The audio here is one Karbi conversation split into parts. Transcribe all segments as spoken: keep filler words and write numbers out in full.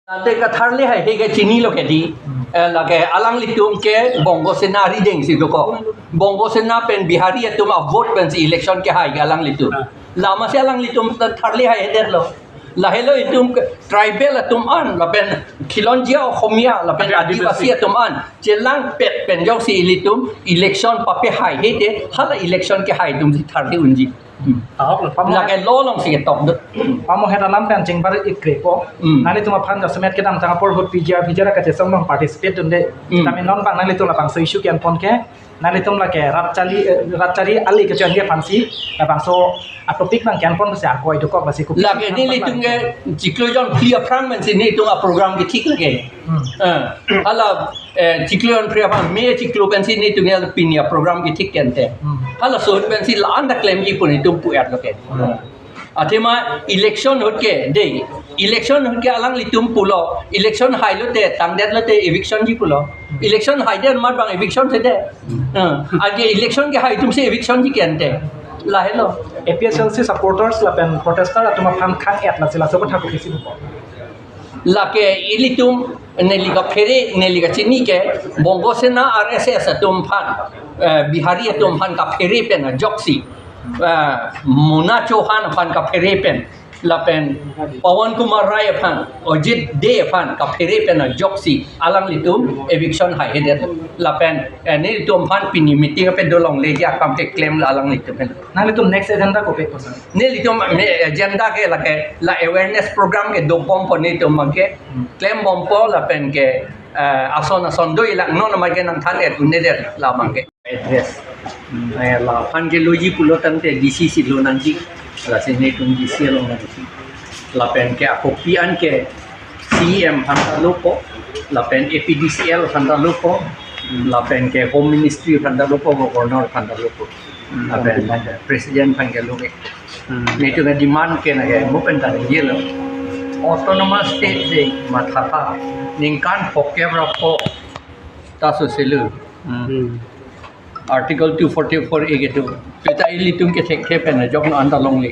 Ante katharli haihe ke chinilo ke di. Eh, lake alanglitum ke Bongo Sena arideng si dokok. Bongo Sena pen Bihari atum avote pensi election kehai ke alanglitum. Ah. Lama si alanglitum tharli haihedetlo. Lahelo itum ke tribal atum an, lapen khilonjia Oxomiya, lapen Adivasi. Adivasi atum an chelangpet pen jongsi ilitum election papehaihe te, hala election kehai atum si tharli unji. Hmm. Ahok lo, pamo. Lake law alongsi ketok do. Pamo het alam pen chingbar ikre po. Hmm. Nanglitum aphan jasemet kedamtang apor ahut P G R, P G R kachesong along participate dunde. Hmm. Tame non abang nanglitum labangso issue ke-en pon ke, nanglitum lake rat chari, eh, rat chari ali kachon ke aphansi, labangso a-topic abang ke-en pon si ako idokok lasi kopi. Lake nelitum ke chiklo jonphli aphrang pensi nelitum a-program kethik lake. Hmm. Eh, hala, eh, chiklo jonphli aphrang, May chiklo pensi nelitum ke pini a-program kethik ke ante. Hmm. Halaso ahut pensi la-an ta klemji pu nelitum pu-etlo ke. Hmm. Athema election ahut ke, de, election ahut ke alanglitum pulo, election hailote, tangdetlote, eviction ji pulo. Election haidet amat abang eviction si de. Hmm. Eh, anke election kehai atum si eviction ji ke ante. Lahelo. A P H L C supporters lapen protester atum aphan khang-et lasi laso aputhak kopi si pupo. Lake ilitum neli kaphere, neli kachini ke Bongo Sena R S S atum aphan, eh, Bihari atum aphan kaphere pen ajoksi, eh, Mona Chauhan aphan kaphere pen, lapen Pawan Kumar Rai aphan, Ajit Dey aphan kaphere pen ajoksi alanglitum eviction haihedet. Lapen, eh, nelitum aphan pini meeting ape dolongle ji akam keklem la alanglitum pen. Nanglitum next agenda kopi ko, sir? Nelitum me agenda ke lake la awareness program ke dobompo nelitum abang ke. Hmm. Klembompo lapen ke, eh, ason ason do-ik lang, non abang ke nangthan-et un-edet la abang ke. Address. Hmm. Eh, laphan ke loji pulo tangte D C si lonangji. Lasi nelitum D C along nangji. Lapen ke akopi an ke C E M aphan ta lopo, lapen A P D C L aphan ta lopo, hmm, lapen ke Home Ministry aphan ta lopo, Governor aphan ta lopo. Hmm. Lapen President aphan ke lo ke. Hmm. Nelitum ke demand ke na ke, mo pen ta ye lo. Autonomous State de matha ta ningkan phokep ra pho ta soselo. Hmm. Article two forty-four A ke do. Peta ilitum ke thekthe pen ajok no anta longle.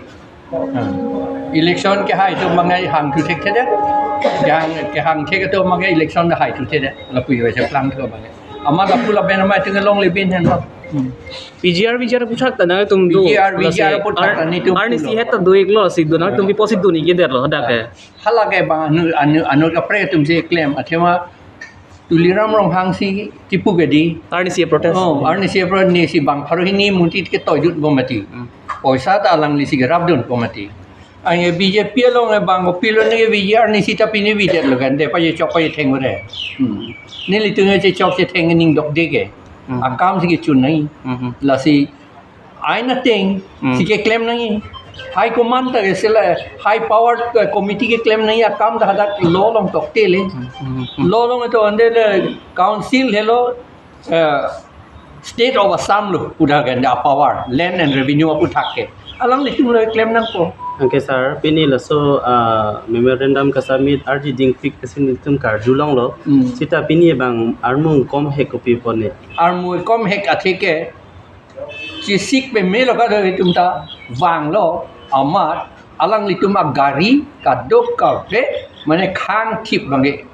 Hmm. Election kehai atum abang ke hangthu thekthe det. Kehang, kehang thek atum abang ke election haithu thekthe det. Lapu iwa cheplang thu abang ke. Amat lapu lapen amat atum ke longle bin henlo. Hmm. P G R, V G R aputhak ta nangtum do. P G R, lasi V G R aputhak ta nelitum, arnisi pulo. Het ta do-iklo si do nangtum, eh, pi pusi do-ik-edetlo dak ke. Hala ke abang anu, anu, anu kaprek atum si klem. Athema Tuliram Ronghang si kipu ke di. Arnisi protest. Oh, arnisi protest, nisi bang pharo hini munti ke toijut bom mati. Hmm. Poisa ta alangli si kerap dunbom mati. Anke B J P along ke bang kopilo ne ke V G R nisi ta pini bidet lo kan, de pachechok pachetheng ore. Hmm. Nelitum ke chechok chetheng ning dokde ke. Hmm. Akam si kechun nangji. Hmm. Lasi ain ateng, hmm, si keklem nangji. High command ta ke sila, high power, eh, committee keklem nangji akam ta hadak law along toktele. Hmm, hmm, hmm. Law along to ande le council helo, eh, State of Assam lo, udah ke anda power, land and revenue aputhak ke. Alanglitum lo klem nangpo. Anke sir, pini laso, ah, memorandum kasubmit arji dingpik kesi nelitum karjulonglo. Hmm. Seta pini abang armu komhek kopi pone? Armu komhek athe ke, chesik pemelo kadokave atum ta vanglo, amat alanglitum agari kadokave mane khangthip abang ke.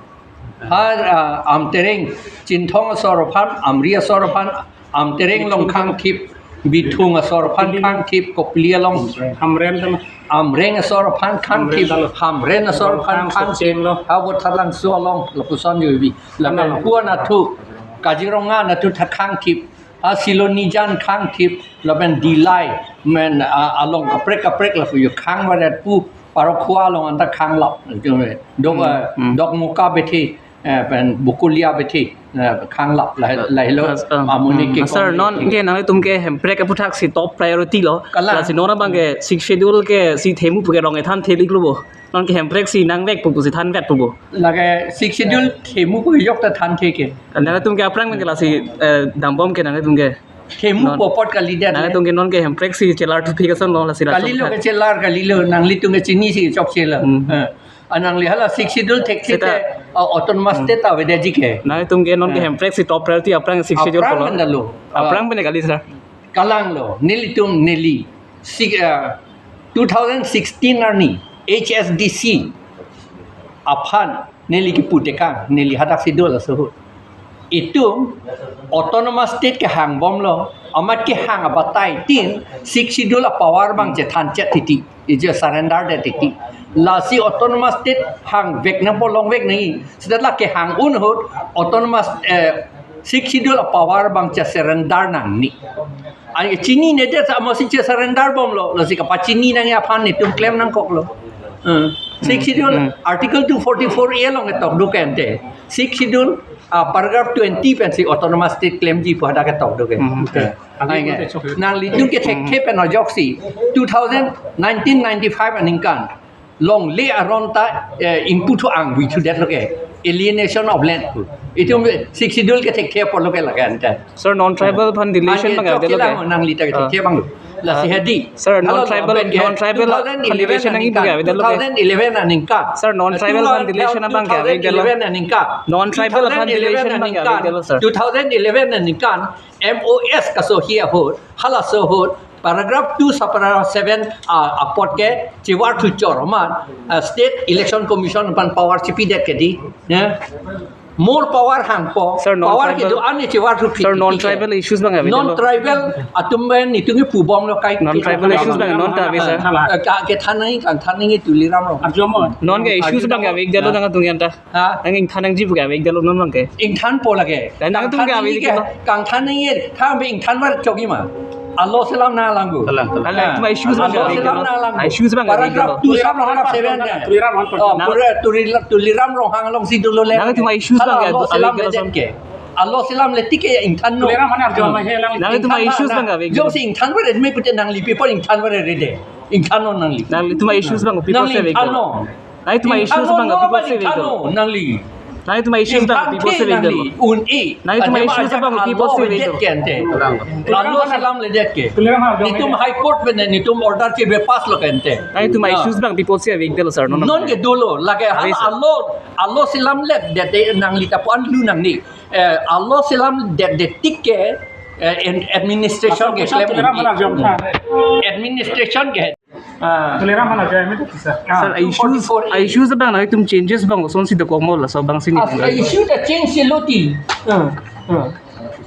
Ha, ah, Amtereng, Chinthong asor aphan, Amri asor aphan, Amtereng along khangthip, Bithung asor aphan khangthip, Kopili along. Hamren tama. Amreng asor aphan khangthip, Hamren talo. Hamren asor aphan khangthip. Socheng lo. Ha Botharlangso along, lapuson joibi. Lapen, ano, Kuan athu, Kaziranga athu ta khangthip. Ha Silonijan khangthip, lapen Dillai, men, ah, along kaprek kaprek lapu yo khang varet pu, Parokhowa along anta khanglap. Dok, hmm, eh, hmm, Dokmoka bethe, eh, pen Bokolia bethe, eh, khanglap, la, la, lahelo, as, ah, amuni, hmm, ke sir, kong non ke nangtum ke Hemprek aputhak si top priority lo. Kalang. Lasi non abang ke Sixth Schedule ke si themu pu ke rong ethan theli klubo. Non ke Hemprek si nangvek pu si thanvet pubo. Lake Sixth Schedule themu pu yok ta thanthe ke. Nangtum ke aphrang ke lasi, eh, dambom ke nangtum ke. Themu, non, pu apot kalidet. Nangtum ke non ke Hemprek si chelar thupi kason lo lasi la. Kalilo ke chelar, kalilo, nanglitum ke chinisi chokche lo. Hmm. Eh. Anang li hala Sixth Schedule thekthe, seta, te, uh, Autonomous, hmm, State avedetji ke. Nangtum ke non ke, eh, Hemprek si top priority aphrang Sixth Schedule aphrang pulo. Aphrang, uh, pen kali sir. Kalanglo, nelitum neli. Si, uh, two thousand sixteen arni H S D C aphan Neli kipu tekang, neli hadak si do laso ahut. Itum autonomous state kehang bomlo, amat kehang abatai tin, Sixth Schedule a-power abang chethan chet titi, ije surrender det titi. Lasi autonomous state hang vek nangpo, long vek nangji. Seta la kehang un ahut autonomous, eh, Sixth Schedule a-power abang che-surrender nangne. Ani chinine det sa amatsi che-surrender bomlo, lasi kapachinine aphan netum klem nangkoklo. Eh, Sixth Schedule, hmm, Article two forty-four A along ketok do ke ante. Sixth Schedule, ah, paragraph twenty pensi autonomous state klemji pu hadak ketok do ke. Hmm, okay. Eh, ai nge. Nanglitum kethekthe pen ajoksi two thousand, nineteen ninety-five aningkan longle aron ta, eh, ingpu thu angvi thu detlo ke, alienation of land. Itum Sixth Schedule kethekthe apotlo ke lake ante. Sir, non-tribal aphan deletion abang ke avedet lo ke? Nangli ta kethekthe abang. Lasi hedi. Sir, non-tribal, non-tribal aphan deletion abang ke avedet lo ke? Two thousand eleven aningkan. Sir, non-tribal aphan deletion abang ke avedet lo? Non-tribal aphan deletion abang ke avedet lo, sir? Two thousand eleven aningkan, M O S kasohi ahut, halaso ahut, paragraph two, subparagraph seven, ah, apot ke chivar thuchor amat, ah, State Election Commission aphan power chipidet ke di, ya. More power hangpo, sir, power kedo-an ne chivar thu phit. Sir, non-tribal issues abang ke avedet lo? Non-tribal atum pen netum kipu bomlo kai. Non-tribal issues abang non ta ave, sir? Ah, ka kethan nangji, kangthan nangji Tuliram Ronghang. Non ke issues abang ke avedet lo nangtum anta? Ha? Nang ingthan nangji pu ke avedet lo non abang ke? Ingthanpo lake. Nangtum ke avedet lo? Kangthan nangji, kangthan nangji, kangthan nangji, kangthan nangji, kangthan nangji. Alo selam nanglang pu. Kalang, kalang. Kalang, itum issues abang ke avedet lo. Issues abang ke avedet lo. Paragraph two, subparagraph seven. Tuliram Ronghang. Oh, pura Tuliram, Tuliram Ronghang alongsi dolo le. Nangtum issues abang ke avedet lo, sir? Alo selam ledet ke. Alo selam ledet ke ingthannon. Tuliram Ronghang arju ma he lang. Nangtum issues abang ke avedet lo. Jongsi ingthan pu det me pute nangli people ingthan pu det de. Ingthannon nangli. Nanglitum issues abang people si avedet lo. Nangli ingthannon. Nangtum issues abang people si avedet lo. Nangli. Nangtum issues abang people si avedet lo. Ingthan nangli. Un-e. Nangtum issues abang people si avedet lo. Alo selam ledet ke. Netum High Court pen netum order chibe pass lo ke ante. Nangtum issues abang people si avedet lo, sir. Non ke dolo. Lake alo, alo selam ledet nangli ta pu-an lu nangne. Eh, alo selam det det tik ke, eh, en-, administration ke klem. Administration ke. Ah. Sir, issues, issues abang nangtum changes abang kosonsi dokok mo laso abang si ni. Ah, issue ta change si lo ti. Ah, ah,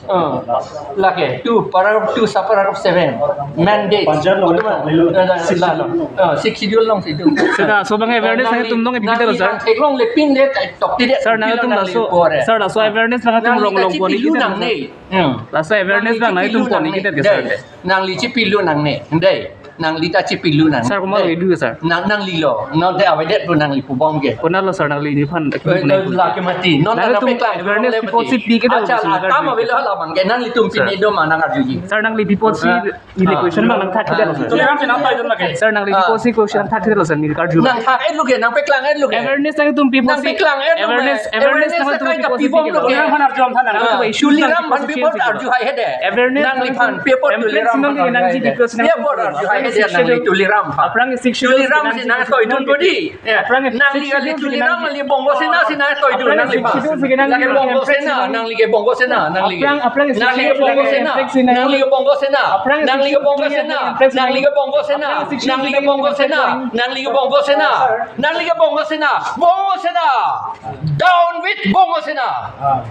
ah. Lake two, paragraph two, subparagraph seven. Mandate. Panjat lo, eh, la, la, la. Ah, Sixth Schedule alongsi do. Sir, laso abang awareness nangtum nong epi lo, sir? Nangli theklongle pin le, tok ti de. Sir, nangtum laso, sir, laso awareness nangtum rong long pon. Nangli ta chipilu nangne. Hmm. Laso awareness abang nangtum pon ikit ke, sir? Nangli chipilu nangne. Dei. Nangli ta chipilu nangne. Sir, komat lo idu, sir? Nang, nanglilo. Non te avedet pu nangli pu bom ke. Konat lo, sir, nangli nephan? Eh, lake mati. Non ta nangtum nangpeklang awareness le mati. People si pi ke dal. Achal atam avelo hala abang ke. Nanglitum pine do ma nang arjuji. Sir, nangli people si neli question abang nangthak ke dal, sir. Tuliram si nangtoi dun lake. Sir, nangli people si question nangthak ke dal, sir. Neli karju. Nangthak-et lo ke, nangpeklang-et lo ke. Awareness nangtum people si. Nangpeklang-et lo ke. Awareness, awareness nangtum people si. Awareness nangpeklang-et lo ke. Tuliram aphan arju aphan nang. Ah, Tuliram aphan people arju hai hede. Awareness nangliphan people Tuliram aphan arju hai hede. Aphrang Sixth Schedule. Tuliram aphan. Aphrang Sixth Schedule. Tuliram si nangtoi dun ko di. Eh, nangli kali Tuliram kali Bongo Sena si nangtoi dun nangli. Lake Bongo Sena, nangli ke Bongo Sena, nangli ke. Nangli ke Bongo Sena, nangli ke Bongo Sena, nangli ke Bongo Sena, nangli ke Bongo Sena, nangli ke Bongo Sena, nangli ke Bongo Sena, nangli ke Bongo Sena, Bongo Sena, down with Bongo Sena.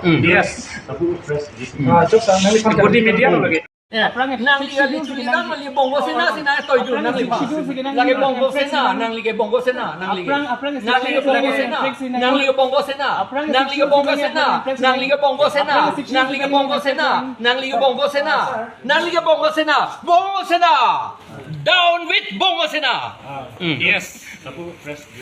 Hmm. Yes. Ah, chok sa, nangli kan body media lo lake. Nangli kali Tuliram kali Bongo Sena si nangtoi dun nangli. Lake Bongo Sena, nangli ke Bongo Sena, nangli ke. Nangli ke Bongo Sena, nangli ke Bongo Sena, nangli ke Bongo Sena, nangli ke Bongo Sena, nangli ke Bongo Sena, nangli ke Bongo Sena, nangli ke Bongo Sena, Bongo Sena, down with Bongo Sena. Hmm. Yes.